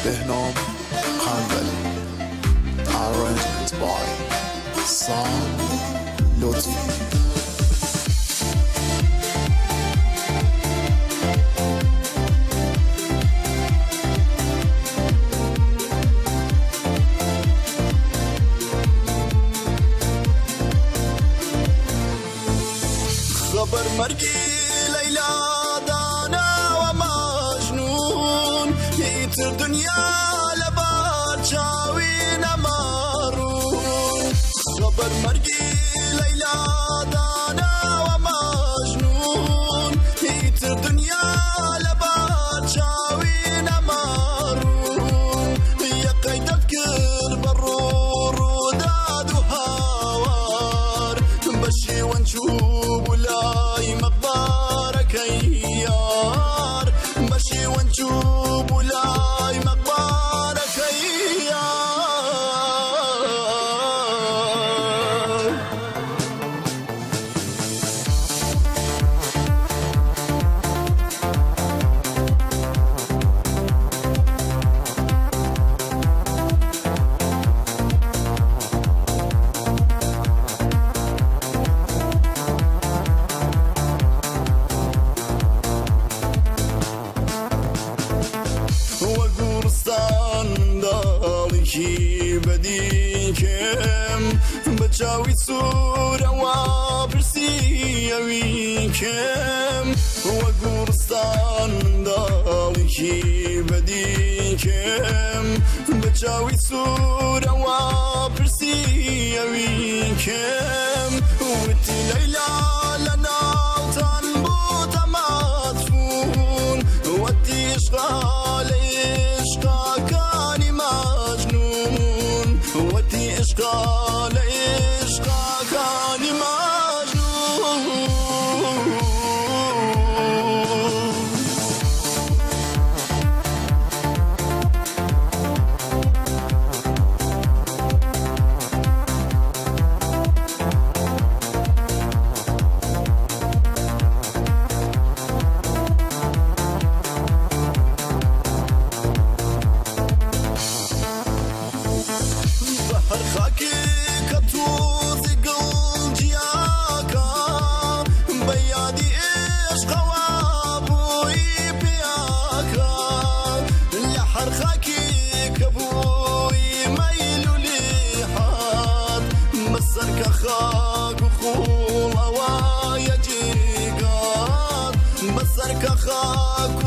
Behnam Khanvali. Arrangement by Sam Lotfi. خبر مرگی لەیلا داناوە مەجنون، ئیتر دنیا لەبار چاوی نەماڕوون. خبر مەرگی لەیلا داناوە مەجنون، ئیتر دنیا لەبار چاوی نەماڕوون. یەقەی دەتکرد بە ڕوو ڕووداد و هاوار، بە شێوەن چوو بوو لای مەقبارەکەی یار، بە شێوەن چوو بوو لای مەقبارەکەی یار. وە گوڕستان منداڵێکی بەدیکەم، بە چاوی سوورەوە پرسی ئەوی کێم. وە گوڕستان منداڵێکی بەدیکەم، بە چاوی سوورەوە پرسی ئەوی کێم. وتی لەیلا لە ناوتان بووتە مەدفون، وەتی عشقا لە عشقاکانی مەجنون، وەتی عشقا لە عشقاکانی مەجنون. بە هەر خاکێ کە تۆزی گڵ جیاکە، بە یادی عشقەوە بووی پیاکە. لە هەر خاکی کە بووی مەیل و لیحات، بەسەر کە خاک و خوڵەوە یەجیگات، بەسەر کە خاک